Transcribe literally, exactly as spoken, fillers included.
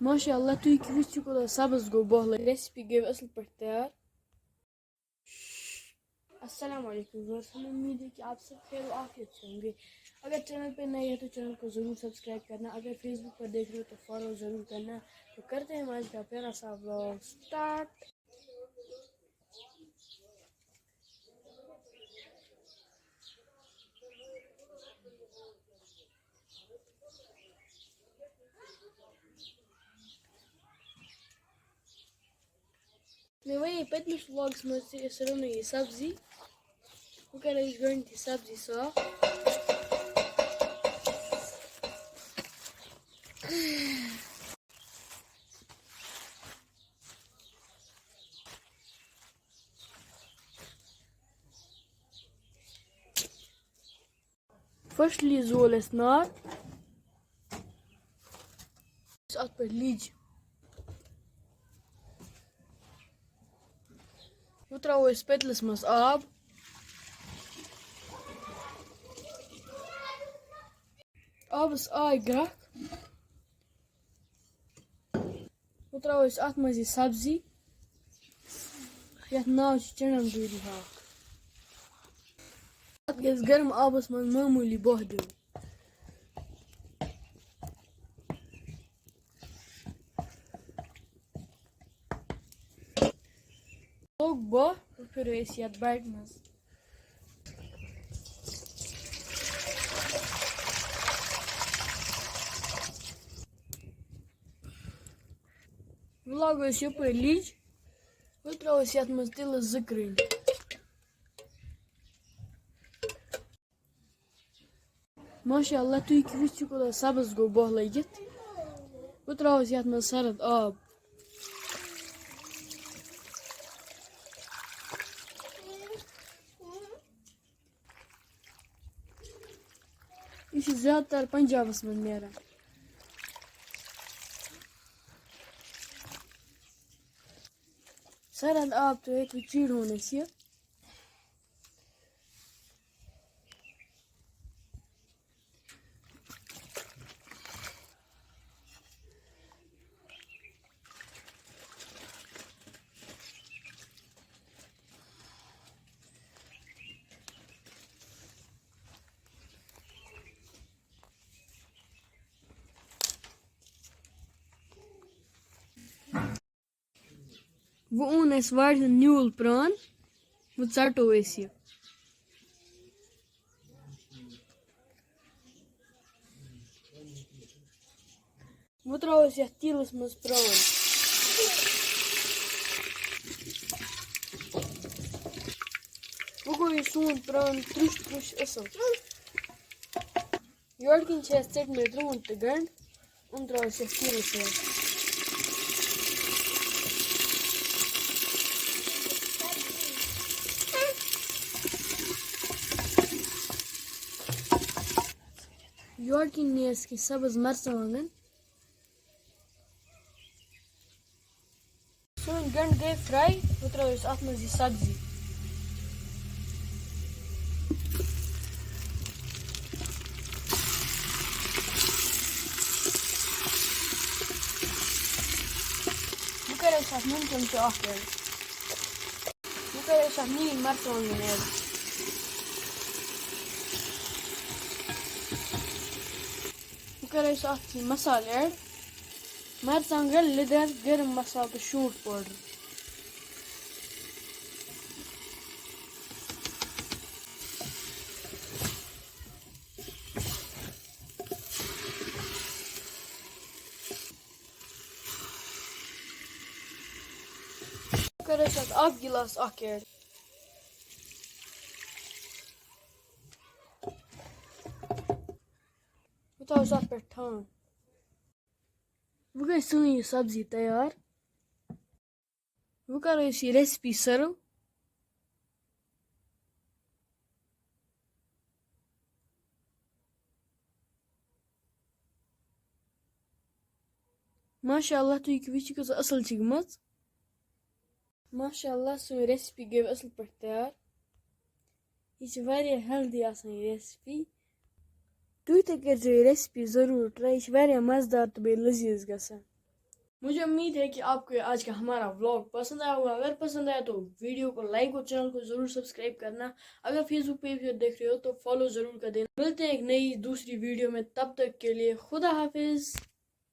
ماشاء اللہ، تُہۍ وٕچھِو کوٗتاہ سبز گوٚو بۄہلہٕ۔ ریسپی گٔے اَصٕل پٲٹھۍ تیار۔ السلام علیکم ویورز، ہم امید ہے کہ آپ سب خیر و عافیت سے ہوں گے۔ اگر چینل پہ نئے ہیں تو چینل کو ضرور سبسکرائب کرنا، اگر فیس بک پر دیکھ رہے ہو تو فالو ضرور کرنا۔ تو کرتے ہیں ہم آج کا پیارا سا ولاگ سٹارٹ۔ مےٚ وَنے پٔتمِس ولاگَس منٛز تہِ، أسۍ رَنو یہِ سبزی۔ وۄنۍ کَرو أسۍ گۄڈٕنٮ۪تھ یہِ سبزی صاف۔ Firstly زول اَسہِ نار۔ اَتھ پٮ۪ٹھ لیٚج۔ وۄنۍ ترٛاوو أسۍ پٔتلَس منٛز آب۔ آبَس آے گرٛٮ۪کھ۔ وۄنۍ ترٛاوو أسۍ اَتھ منٛز یہِ سبزی، یَتھ ناو چھُ چنٛدن دوٗری ہاکھ۔ اَتھ گژھِ گرم آبَس منٛز معموٗلی بۄہ دیُن۔ لوٚگ بۄہ، وۄنۍ پھِرو أسۍ یَتھ باٹہِ منٛز۔ وۄنۍ لاگو أسۍ یَپٲرۍ لیٚج۔ وۄنۍ ترٛاوو أسۍ یَتھ منٛز تِلہٕ زٕ کرٛنٛڈۍ۔ ماشاء اللہ، تُہۍ وٕچھِو کوٗتاہ سبز گوٚو بۄہ لٔگِتھ۔ وۄنۍ ترٛاوو أسۍ یَتھ منٛز سرد آب۔ یہِ چھُ زیادٕ تر پنجابس منٛز نیران۔ سرد آب ترٲوِتھ وۄنۍ چیٖرہون أسۍ یہِ۔ وۄنۍ اوٚن اَسہِ وارِ ہُنٛد نیوٗل پرٛان، وۄنۍ ژَٹو أسۍ یہِ۔ وۄنۍ ترٛاوو أسۍ یَتھ تیٖلَس منٛز پرٛان۔ وۄنۍ گوٚو یہِ سون پرٛان ترٛوٚش ترٛوٚش اَصٕل۔ یورٕ کِنۍ چھِ اَسہِ ژٔٹمٕتۍ رُہُن تہٕ گنٛڈٕ، یِم ترٛاوو أسۍ یَتھ تیٖلَس منٛز۔ یورٕ کِنۍ نی اَسہِ کینٛہہ سَبٕز مَرژٕوانٛگَن۔ سٲنۍ گنٛڈٕ گٔے fry، وۄنۍ ترٛاوو أسۍ اَتھ منٛز یہِ سبزی۔ وۄنۍ کَرو أسۍ اَتھ نُن چمچہٕ اَکھ add۔ وۄنۍ کَرو أسۍ اَتھ نِنۍ مَرژٕوانٛگَن add۔ وۄنۍ کَرو أسۍ اَتھ یہِ مصالہٕ add۔ مَرژٕوانٛگَن، لیٚدٕر، گرم مصالہٕ تہٕ شونٛٹھ powder۔ کَرو أسۍ اَتھ اَکھ گِلاس اَکھ add۔ وۄنۍ تھاوو أسۍ اَتھ پٮ۪ٹھ ٹھانٛڈ۔ وۄنۍ گٔے سٲنۍ یہِ سبزی تیار۔ وۄنۍ کَرو أسۍ یہِ recipe serve۔ ماشاء اللہ، تُہۍ وٕچھِو کۭژاہ اَصٕل چھِ گٔمٕژ۔ ماشاء اللہ، سٲنۍ recipe گٔے اَصٕل پٲٹھۍ تیار۔ یہِ چھِ واریاہ healthy آسان یہِ recipe۔ تُہۍ تہِ کٔرۍزیو یہِ recipe ضٔروٗر try، یہِ چھِ واریاہ مَزٕدار تہٕ بیٚیہِ لٔزیٖز گژھان۔ मुझे उम्मीद है कि आपको ये आज का हमारा व्लॉग पसंद आया होगा। अगर पसंद आया तो वीडियो को लाइक और चैनल को ज़रूर सब्सक्राइब करना। अगर फेसबुक पेज पर देख रहे हो तो फॉलो ज़रूर कर देना। मिलते हैं एक नई दूसरी वीडियो में, तब तक के लिए खुदा हाफिज़।